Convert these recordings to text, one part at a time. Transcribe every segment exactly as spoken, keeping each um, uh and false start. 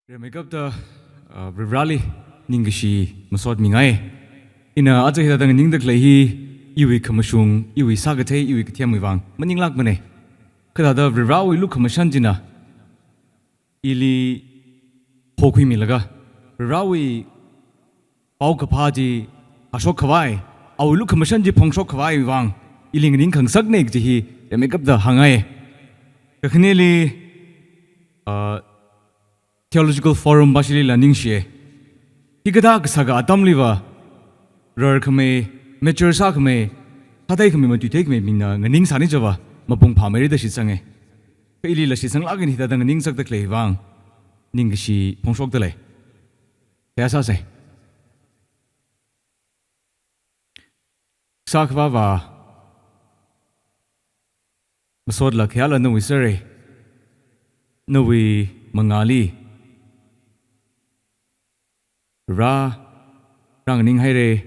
Rimeikapta, uh, Varivarāli ningkashi masot mingai. Ina aja hithāda nganingda khalei hi, iwui khamashung, iwui sākathei, iwui kathem wuivang maninglākmane. Kathāda Varivarāwui lukhamashan china ili hokhuimilaga, Varivarāwui paokaphā chi hāshok khavai, awui lukhamashan chi phongshok khavai vang, ili nganing khangasakne kaji hi, rimeikapta hāngngai. Kakhaneli, uh, Theological Forum bashilila ningshiye. Hikathā kasā atamliva, rarkhamei, mature sākhamei, sātheikhamei, matuitheikhamei bingna nganingsāni chiva, mapung phāmeira da shitsange. Kha ilila shitsanglākni hithāda nganingsakda khalei vang, ningkashi phongshokda lei. Seihā sāsei. Kasā Akhava, masotla khayāla nawui sāre, nawui mangāli rā, rānganinghaire.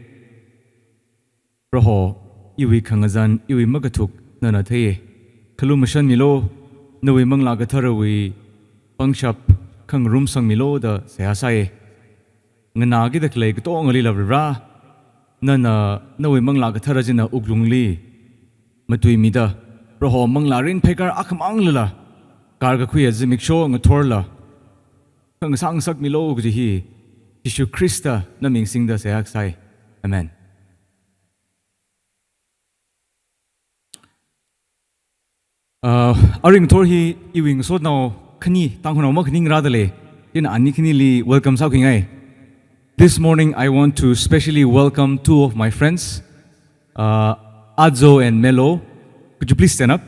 Proho, iwui khangazan, iwui makathuk nana theiye. Khalumashanmilu, nawui Manglā Katharawui pangshap khangarum sangmilu da seihā sāye. Nganākida khalei katongalila Varivarā, nana nawui Manglā Kathara china wuklungli matuimida, Proho, manglā ringphei kar akhamanglala, karkakhuiya zimiksho ngathorla, khangasā ngasakmilu kaji hi, Jishu Khrista naming singda seihā sāi. Amen. Uh, arui ngathor hi iwui ngasotnao khani, Tangkhulnao makhaning rāda lei. Chieina ani khanili welcome sākhuingai. This morning, I want to specially welcome two of my friends, uh, Azo and Melo. Could you please stand up?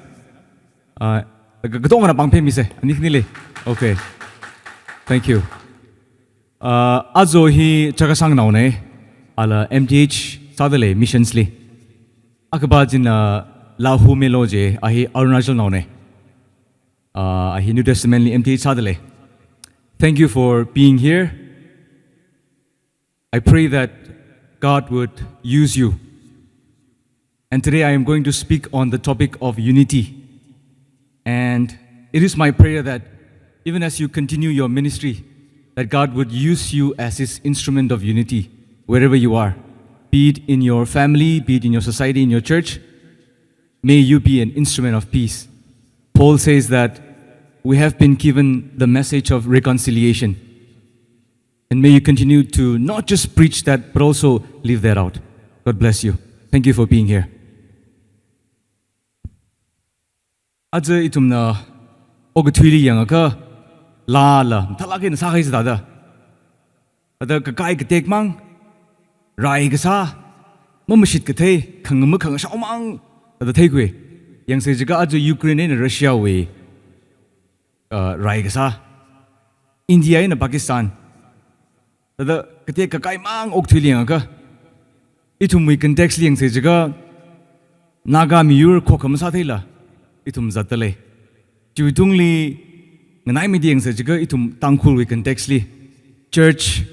Uh, ka-, katongana pāng phāmisei, ani khanili. Okay. Thank you. Uh, Azo hi Chakhesangnaone, ala M T H sāda lei, missions li. Akhava china Lahu Melo je, a hi Arunachalnaone. Uh, a hi New Testament li M T H sāda lei. Thank you for being here. I pray that God would use you. And today I am going to speak on the topic of unity. And it is my prayer that even as you continue your ministry, that God would use you as his instrument of unity wherever you are, be it in your family, be it in your society, in your church. May you be an instrument of peace. Paul says that we have been given the message of reconciliation. And may you continue to not just preach that, but also live that out. God bless you. Thank you for being here. Aja ithumna okathuili yangakha, laa la mathālāk eina sākahai sāda. Thāda kakai katekmang, rai kasā, mamashit kathei, khangama khangashao mang, thāda theikhui. Yangsei jiakha aja Ukraine eina Russia wui, uh, rai kasā, India eina Pakistan, thāda katek kakaimang okathuili yangakha, ithumwui context li yangsei jiakha, Naga miyur khokkha masātheila, ithum zatda lei. Chiwui tungli nganaimeida yangsei jiakha ithum Tangkhulwui context li, church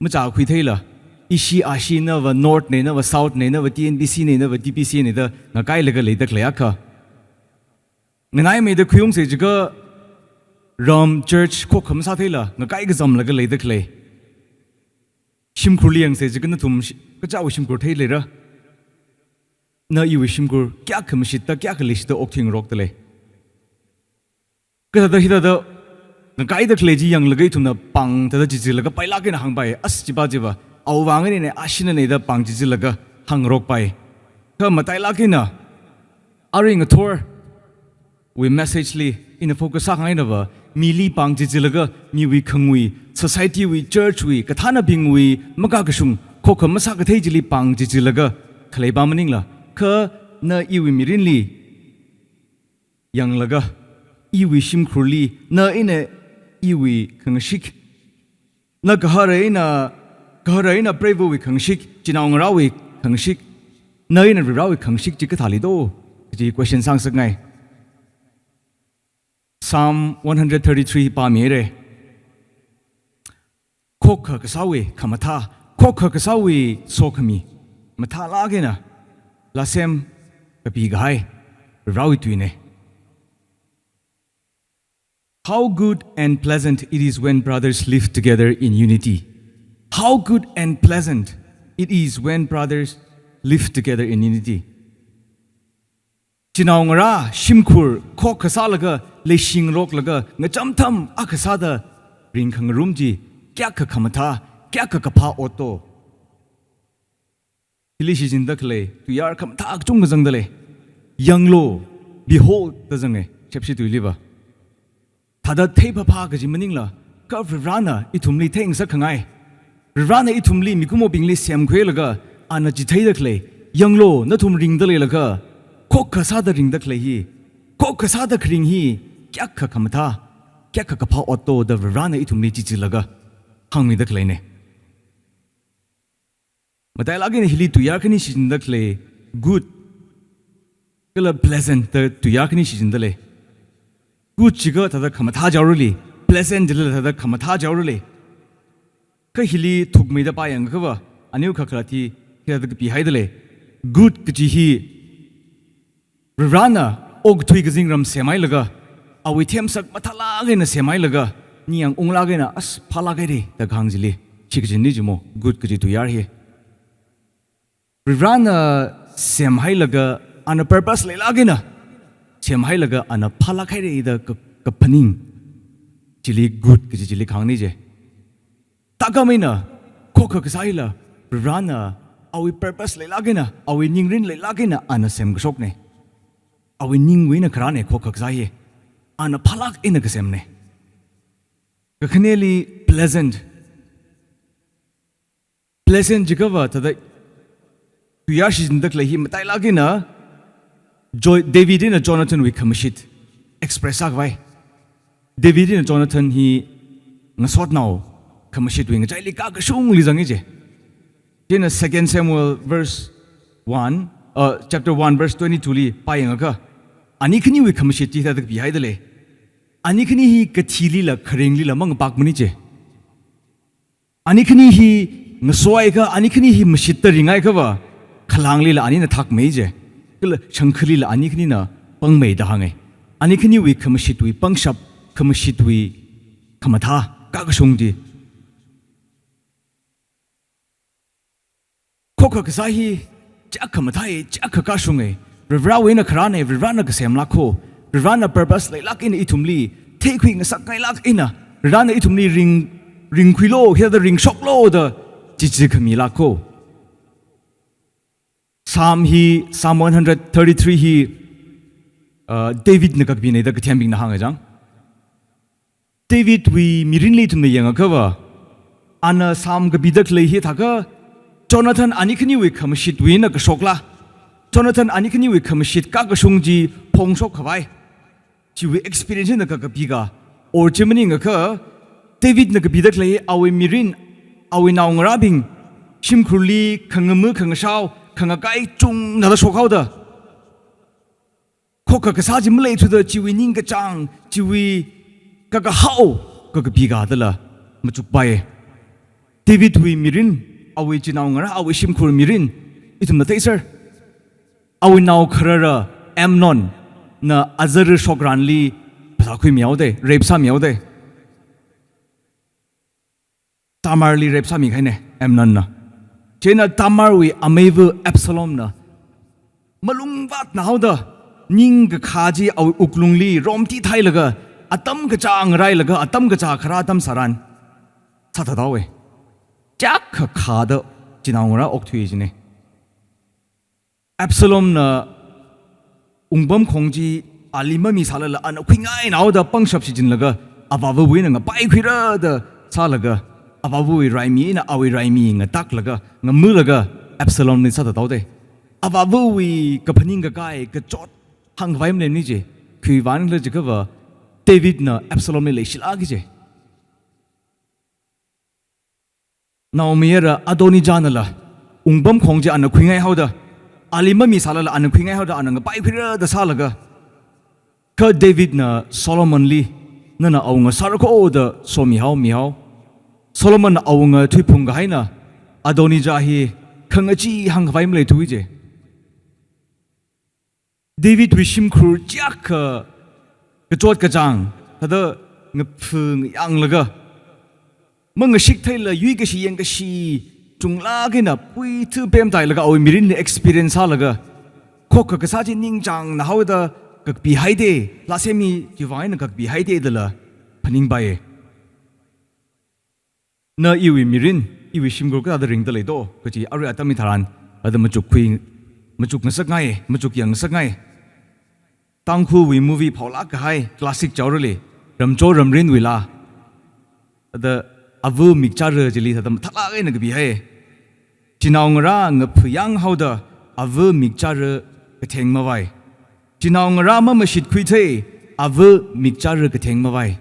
machākhuitheila, ishi ashi nava North ne, nava South ne, nava T N B C ne, nava T P C ne da ngakailaga leida khalei akha. Nganaimeida khuiungsei jiakha, ram church khokkha masātheila, ngakai kazamlaga leida khalei. Shimkhurli yangsei jiakha nathum shi-, kachichāwui shimkhur theileira. Na iwui shimkhur kayākha mashitta, kayākha leishitta okthuingarokda lei. Kathāda hithāda ngakaida khalei chi yanglaga ithumna pāng thāda chichilaga pailāk eina hāngpai, as chiva chiva, awui vang einane, ashina ne da pāng chichilaga hāngrokpai. Kha matailāk eina, arui ngathorwui message li ina focus sākhangainava, mili pāng chichilaga, miwui khangui, society wui, church wui, kathānabingwui makakashung khokkha masākathei chili pāng chichilaga khaleiva maningla, kha na iwui mirinli yanglaga, iwui shimkhurli, na eina iwui khangashik, na gahara eina, gahara eina preiva̱wui khangashik, chinaongarāwui khangashik, na eina Varivarāwui khangashik chi kathāli do, kaji question sāngasakngai. Psalm one hundred thirty-three pāmire. Khokkha kasāwui khamathā, khokkha kasāwui sokhami, mathālāk eina laa semkapi kahai Varivarāwui tuine. How good and pleasant it is when brothers live together in unity. How good and pleasant it is when brothers live together in unity. Chinaongarā shimkhur khokkha sālaga, leishingaroklaga, ngachamtham akha sāda ringkhangarum chi kayākha khamathā, kayākha kaphā otto. Hili shichinda khalei tuiyār khamathā kachungkha zangda lei. Yanglu, behold, da zange, Shepshi tuiliva. Thāda theiphāphā kaji maningla, kha Varivarāna ithumli theingasakkhangai. Varivarāna ithumli mikumobingli semkhuilaga, ana chitheida khalei, yanglu, nathum ringda leilaga, khokkha sāda ringda khalei hi, khokkha sāda kharing hi, kayākha khamathā, kayākha kaphā otto da Varivarāna ithumli chichilaga hāngmida khaleine. Matailāk eina hili tuiyār khani shichinda khalei, good kala pleasant da tuiyār khani shichinda lei. Good chiakha thāda khamathā jaorali, pleasant chila thāda khamathā jaorali. Kha hili thukmeida pāyangkhava, aniu khakhalat hi hithāda kapihaida lei. Good kaji hi Varivarāna okathui kazingram semhailaga, awui themsak mathālāk eina semhailaga, ningyāng unglāk eina, as phālāk haire da kahāng chili, chi kajina chimo, good kaji tuiyār hi. Varivarāna semhailaga, ana purpose leilāk eina semhailaga, ana phālāk haire da ka-, kaphaning chili good kaji chili kahāngna je. Thākhamei eina, khokkha kasā hila, Varivarāna awui purpose leilāk eina, awui ningrin leilāk eina ana semkashokne. Awui ningwui eina kharāne khokkha kasā hi. Ana phālāk eina kasemne. Kakhaneli pleasant. Pleasant chiakhava thāda tuiyār shichinda khalei hi matailāk eina Jo-, David eina Jonathan wui khamashit express sākhavai. David eina Jonathan hi ngasotnao khamashitwui ngachaili kakashungli zangi je. Chieina Second Samuel verse one, uh, chapter one verse twenty-two li pāyangakha, ani khaniwui khamashit chi thāda kapihaida lei. Ani khani hi kathilila kharinglila mangapakmana je. Ani khani hi ngasoakha, ani khani hi mashitta ringakha va, khalanglila anina thakmei je. Kala shangkhalila ani khanina pangmei da hānge. Ani khaniwui khamashitwui pangshap, khamashitwui khamathā, kakashung chi. Khokkha kasā hi, chiyākha mathāi, chiyākha kashunge. Varivarāwui eina kharāne, Varivarāna kasemlāk kho. Varivarāna purpose leilāk eina ithumli theikhui ngasakngailāk eina, Varivarāna ithumli ring, ringkhuilo, hithāda ringshoklo da chichi khamilāk kho. Psalm hi, Psalm one hundred thirty-three hi, uh, Davidna kakapine da kathembingna hānga chang. Davidwui mirinli ithumna yangakha va, ana Psalm kapida khalei hi thākha, Jonathan ani khaniwui khamashitwui eina kashokla, Jonathan ani khaniwui khamashit kakashung chi phongshok khavai, chiwui experience eina kakapika, or chi maningakha, Davidna kapida khalei awui mirin, awui naongarābing shimkhurli khangama khangashao, khangakai chungna da shokhaoda, khokkha kasā chi maleithuda chiwui ningkachāng, chiwui kakahao, kakapika dala machukpai. Davidwui mirin, awui chinaongarā, awui shimkhur mirin, ithumna theiser. Awui nao kharara Amnonna azar shokranli phasā khuimihaoda, rape sāmihaoda. Tamarli rape sāmikahaine, Amnonna. Chieina Tamarwui ameiva Absalomna malungvātna haoda, ningkakhā chi awui wuklungli romtithailaga, atam kachāng railaga, atam kachā kharā atam tharan sāthathaowe. Chiyākha khāda chinaongarā okthui jine. Absalomna wungpamkhong chi ali mamisālala ana khuingainaoda pangshap shichinlaga, avāvawui eina ngapaikhuira da sālaga, avāvawui raimi eina awui raimi ngataklaga, ngamalaga Absalomli sāthathaoda. Avāvawui kaphaning kakai, kachot hāngkhavai maleimana je, khiwuivang khala jiakha va, Davidna Absalomli leishilāka je. Naomayara Adonijahnala wungpamkhong chi ana khuingaihaoda, ali mamisālala ana khuingaihaoda, ana ngapaikhuira da sālaga, kha Davidna Solomonli, nana awunga sāra kho da somihao, mihao. Solomonna awunga thuiphung kahaina, Adonijah hi khangachee hāngkhavai maleithuwa je. Davidwui shimkhur chiyākha kachot kachāng, thāda ngaphu ngayanglaga, mangashik theila yuikashi yangkashi chunglāk eina puithu pemtailaga awui mirinli experience sālaga, khokkha kasā chi ningchāngna haoda kakapi haide, lhasemi chiwui vang eina kakapi haide dala phaningpai. Na iwui mirin, iwui shimkhur kathāda ringda leido kaji arui atam hitharan, ada machukkhui, machuk ngasakngai, machuk yang ngasakngai. Tangkhulwui movie phaolāk kahai, classic chaorali, Ramcho Ramrinwui laa. Ada ava mikchara chili thāda mathālāk eina kapihai. Chinaongarā ngaphu yang haoda ava mikchara katheng mavai. Chinaongarā mamashit khuithei, ava mikchara katheng mavai.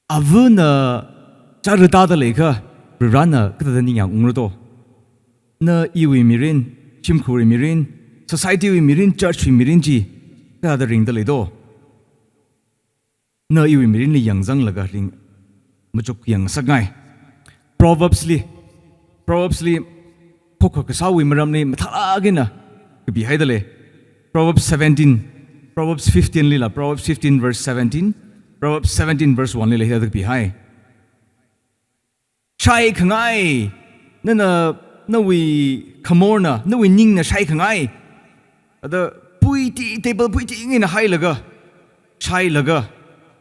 Avana chara tāda leiakha, Varivarana kathāda ningyāng ungra do? Na iwui mirin, shimkhurwui mirin, society wui mirin, church wui mirin chi kathāda ringda leido? Na iwui mirinli yangzanglaga ring, machuk yang ngasakngai. Proverbs li, Proverbs li khokkha kasāwui maramli mathālāk eina kapihaida lei. Proverbs seventeen, Proverbs fifteen lila, Proverbs fifteen verse seventeen, Proverbs seventeen verse one lila hithāda kapihai. Shaikhangai, nana, nawui khamorna, nawui ningna shaikhangai. Ada puiti, table puiti ngina hailaga, shailaga,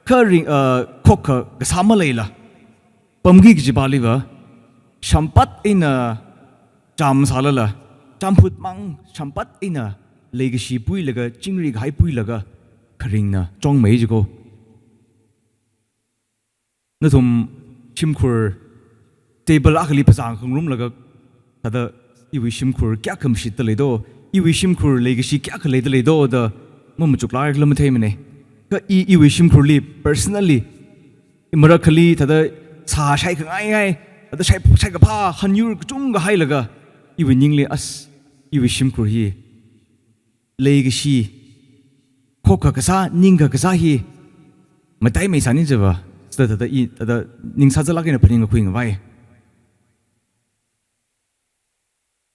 kharing, uh, khokkha kasā maleila, pamki kajipaliva, shampat eina cham sālala, champhut mang shampat eina leikashi puilaga, chingri kahai puilaga, kharingna chongmei jiko. Nathum shimkhur table akhali phazang khangarumlaga, thāda iwui shimkhur kayākha mashitda leido, iwui shimkhur leikashi kayākha leida leido da mamachuklaga matheimane. Kha i, iwui shimkhurli, personally, i marakhali thāda sā shaikhangai ngai, thāda shai, shaikaphā hanyur kachungkha hailaga, iwui ningli as, iwui shimkhur hi leikashi, khokkha kasā, ningkha kasā hi mataimei sāni jiva, sāda thāda i, thāda ning sāzālāk eina phaningkakhui ngavai.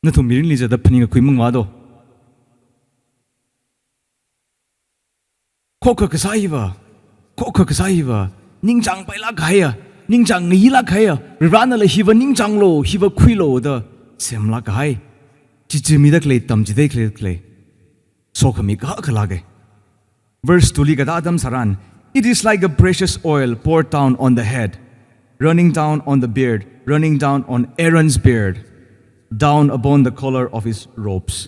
Nathum mirinli jiakha phaningkakhui mangva do? Khokkha kasā hiva, khokkha kasā hiva ningchāngpailāk kahaiya, ningchāng ngayilāk kahaiya, Varivaranala hiva ningchānglo, hiva khuilo da semlāk kahai, chichimida khalei, tamchida khalei, khalei sokhami kahak khalāke. Verse two li kathāda atam tharan, "It is like a precious oil poured down on the head, running down on the beard, running down on Aaron's beard, down upon the collar of his robes."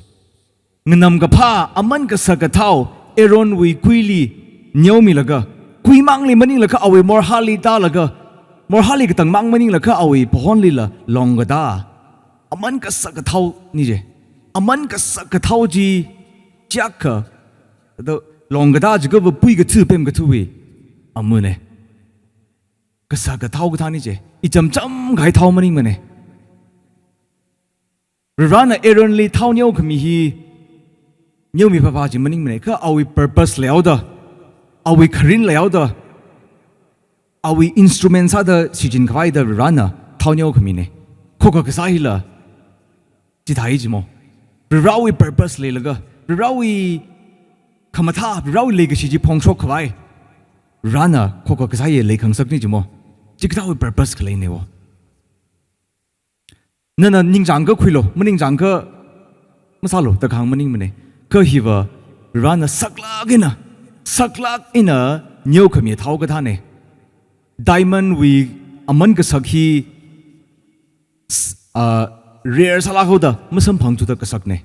Nganamkaphā aman kasaka thao Aaronwui kuili neomilaga, kuimangli maninglaga awui morhāli tālaga, morhāli katangmang maninglaga awui phahonlila longkatā. Aman kasaka thaoni je. Aman kasaka thao chi chiyākha, thāda longkatā jiakhava pui kathu pem kathuwui amane. Kasaka thao kathāni je. Ichamcham kahai thao maningmane. Varivarana Aaronli thao neokhami hi neomiphāphā chi maningmane. Kha awui purpose leihaoda, awui kharin leihaoda, awui instrument sāda shichinkhavai da Varivarana thao neokhamine. Khokkha kasā hila chithāi jimo. Varivarawui purpose leilaga, Varivarawui khamathā, Varivarawui leikashi chi phongshokkhavai Varivarana khokkha kasā hi leikhangasakni jimo. Chikathāwui purpose khaleineo. Nana ningchāngakha khuilo, maningchāngakha masālo da kahāng maningmane. Kha hiva Varivarana saklāk eina, saklāk eina neokhami thao kathāne. Diamond wui aman kasak hi s-, ah, rare sālāk haoda masamphangthuda kasakne.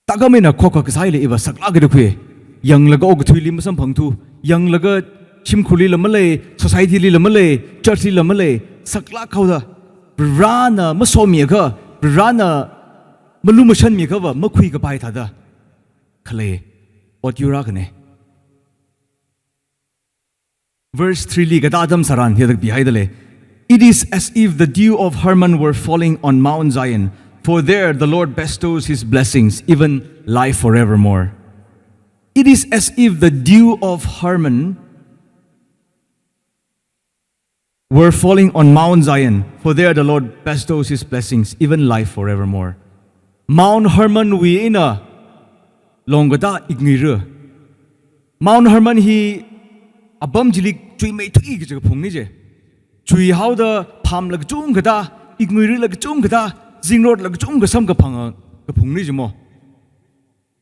Tākam eina khokkha kasā hili iva saklāk eina khui. Yanglaga okathuili masamphangthu, yanglaga shimkhurlila malei, society lila malei, church lila malei, saklāk haoda, Varivarana masomiakha, Varivarana malumashanmiakhava makhuikapai thāda khalei ot yur akhane. Verse three li kathāda atam tharan hithāda kapihaida lei. "It is as if the dew of Hermon were falling on Mount Zion, for there the Lord bestows his blessings, even life forevermore." It is as if the dew of Hermon were falling on Mount Zion, for there the Lord bestows his blessings, even life forevermore. Mount Hermon wui eina longkatā ikngaira. Mount Hermon hi apam chili chuimeithui kaji kaphungna je. Chuihaoda phamla kachungkha thā, iknguirila kachungkha thā, zingrotla kachungkha samkaphanga kaphungna je mo.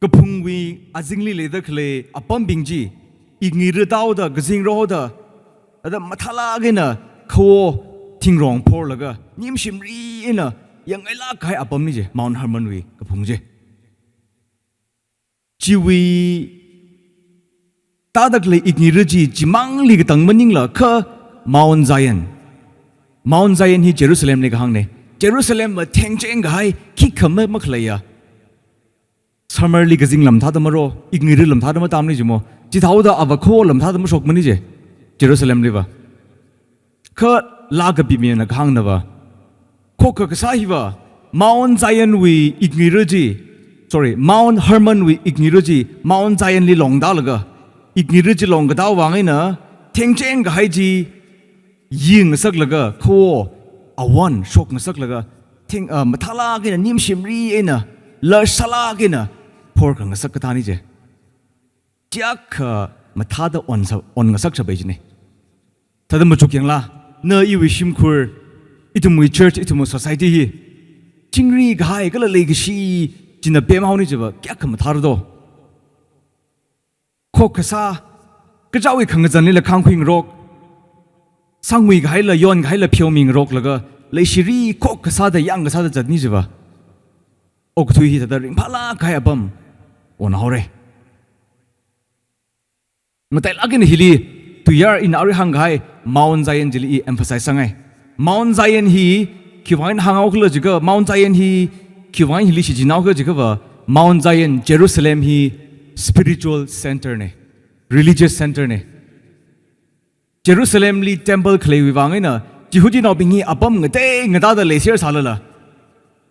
Kaphungwui azingli leida khalei apambing chi, iknguira thāhaoda, kazingra haoda, thāda mathālāk eina khawo thingrong phorlaga, nimshimri eina yangngailāk kahai apamna je, Mount Hermon wui kaphung je. Chiwui thāda khalei iknguira chi, chimangli katang maningla kha Mount Zion. Mount Zion hi Jerusalemli kahāngna. Jerusalemva thengcheng kahai, khikha ma makhaleiya. Summerli kazing lam thāda maro, iknguira lam thāda matamna je mo. Chithāhaoda ava khawo lam thāda mashokmana je, Jerusalemliva. Kha laa kapimina kahāngnava, khokkha kasā hiva, Mount Zion wui iknguira chi, sorry, Mount Hermon wui iknguira chi, Mount Zion li longtālaga, iknguira chi longkathā vang eina, thengcheng kahai chi yingasaklaga, khawo awon shokngasaklaga, theng, ah, mathālāk eina, nimshimri eina, larsālāk eina phorkhangasak kathāna je. Chiyākha mathāda onsa, onngasak shapai jina. Thāda machuk yangla, na iwui shimkhur, ithumwui church, ithumwui society hi chingri kahai kala leikashi china pemhaona chiva kayākha mathāra do. Khokkha kasā, kachāwui khangazanlila khāngkhuingarok, sangwui kahaila, yon kahaila pheomingaroklaga, leishiri khokkha kasāda, yāng kasāda zatna chiva, okathui hi thāda ringphālāk kahai apam onhaora. Matailāk eina hili, tuiyār ina arui hāngkahai Mount Zion chili i emphasize sāngai. Mount Zion hi khiwui vang hānghao khala jiakha, Mount Zion hi khiwui vang hili shichinhao khala jiakhava, Mount Zion, Jerusalem hi spiritual center na, religious center na. Jerusalemli temple khaleiwui vang eina, Jihudinaobing hi apam ngatei ngatāda leiser sālala,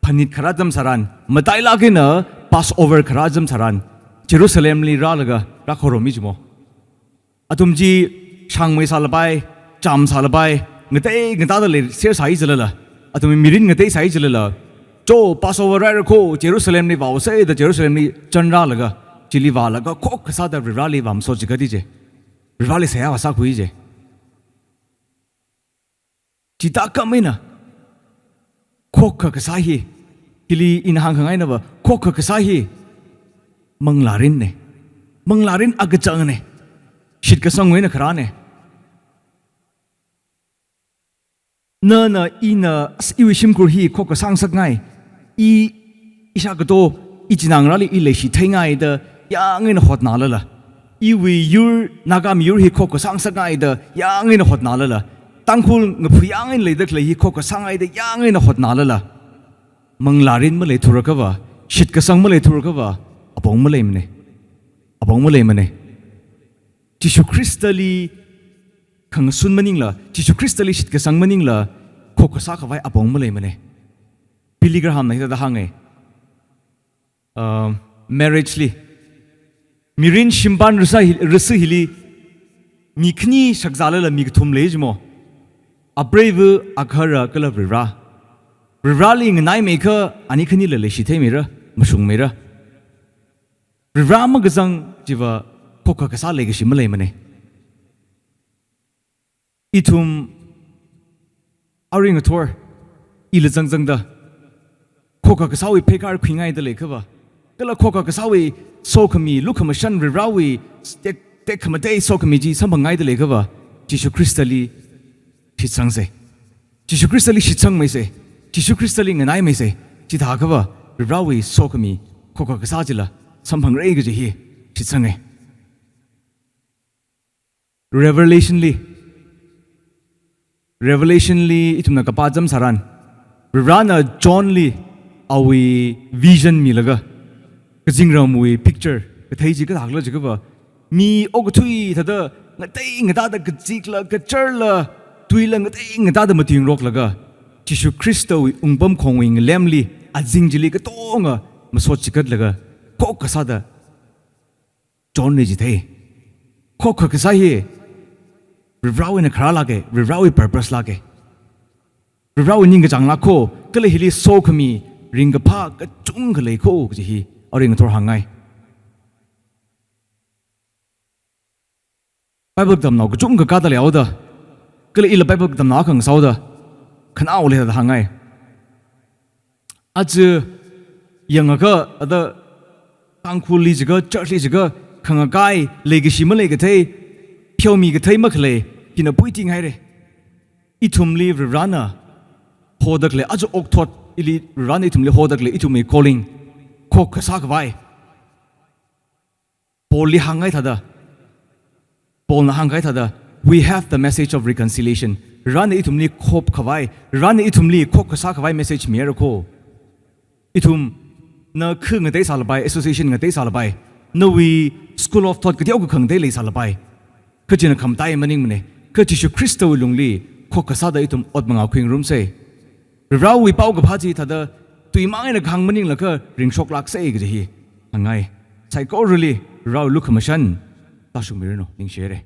phanit kharā zam tharan, matailāk eina Passover kharā zam tharan, Jerusalemli rālaga rākhorum mi ji mo. Athum chi shāngmei sālapai, chām sālapai, ngatei ngatāda leiser sāi zalala, athum mirin ngatei sāi zalala, cho Passover raira kho Jerusalemli vāusa da Jerusalemli chanrālaga, chili vālaga khokkha sāda Varivarali vāmasot chigat ji. Varivarali seihā vāsākhui ji. Chithākhamei eina, khokkha kasā hi, hili ina hāngkhangainava, khokkha kasā hi manglārin na. Manglārin akachang na. Shitkasangwui eina kharā na. Nana, ina, as-, iwui shimkhur hi khokkha sāngasakngai. I, ishākato, ichinā ngarāli i leishi theingai da yāng eina hotnālala, iwui yur, Naga miyur hi khokkha sāngasakngai da yāng eina hotnālala, Tangkhul ngaphu yāng eina leida khalei hi khokkha sāngai da yāng eina hotnālala, manglārin maleithura akhava, shitkasang maleithura akhava, apong maleimana. Apong maleimana. Jishu Khristali khangasun maningla, Jishu Khristali shitkasang maningla, khokkha sākhavai apong maleimana. Billy Graham na hithāda hānga. Uh, marriage li, mirin shimpan rasa hi-, rasa hili, mi khani shakzālala mi kathum lei ji mo. Apreiva, agahara kala Varivara. Varivarali nganaimeikha ani khanila leishi theimeira, mashungmeira. Varivara makazang chiva khokkha kasā leikashi maleimana. Ithum arui ngathor, ila zangzangda, khokkha kasāwui pheikar khuingaida leiakhava, kala khokkha kasāwui sokhami, lukhamashan Varivarawui tek, tekhamatei sokhami chi samphanghaida leiakhava, Jishu Khristali shitsangsa. Jishu Khristali shitsangmeisa. Jishu Khristali nganaimeisa. Chithāakhava, Varivarawui sokhami, khokkha kasā chila samphangra kaji hi shitsanga. Revelation li, Revelation li ithumna kapā zam tharan, Varivarana John li awui vision milaga, kazingramwui picture kathei chi kathākhala jiakhava, mi okathui thāda ngatei ngatāda kazikla, kacharla, tuila ngatei ngatāda matuingaroklaga, Jishu Khristawui wungpamkhongwui ngalemli, azing chili katonga masot chigatlaga, khokkha sāda John li chithei. Khokkha kasā hi Varivarawui eina kharā lāka, Varivarawui purpose lāka. Varivarawui ningkachāng lāka kho, kala hili sokhami ringkaphā kachungkha lei kho kaji hi arui ngathor hāngngai. Bible katamnao kachungkha katāli haoda, kala ila Bible katamnao akha ngasāhaoda, khanaole da hāngngai. Aja yangakha ada Tangkhulli jiakha, churchli jiakha, khangakai, leikashi maleikathei, pheomi kathei makhalei, hina puiting haira. Ithumli Varivarana hoda khalei, aja okthot ili Varivarana ithumli hoda khalei, ithumwui calling, khokkha sākhavai. Paulli hāngngai thāda, Paulna hāngngai thāda, "We have the message of reconciliation." Varivarana ithumli khopkhavai, Varivarana ithumli khokkha sākhavai message mihaira kho. Ithumna khu ngateisālapai, association ngateisālapai, nawui school of thought kateokha khangatei leisālapai, kha china khamatai maningmana. Kha Jishu Khristawui lungli khokkha sāda ithum ot manga khuingarumsa. Varivarawui paokaphā chi thāda tuimang eina kahāng maninglaga ringshoklāksa kaji hi hāngngai. Saikorali Varivarawui lukhamashan tāshungmiranu, ningshihaira.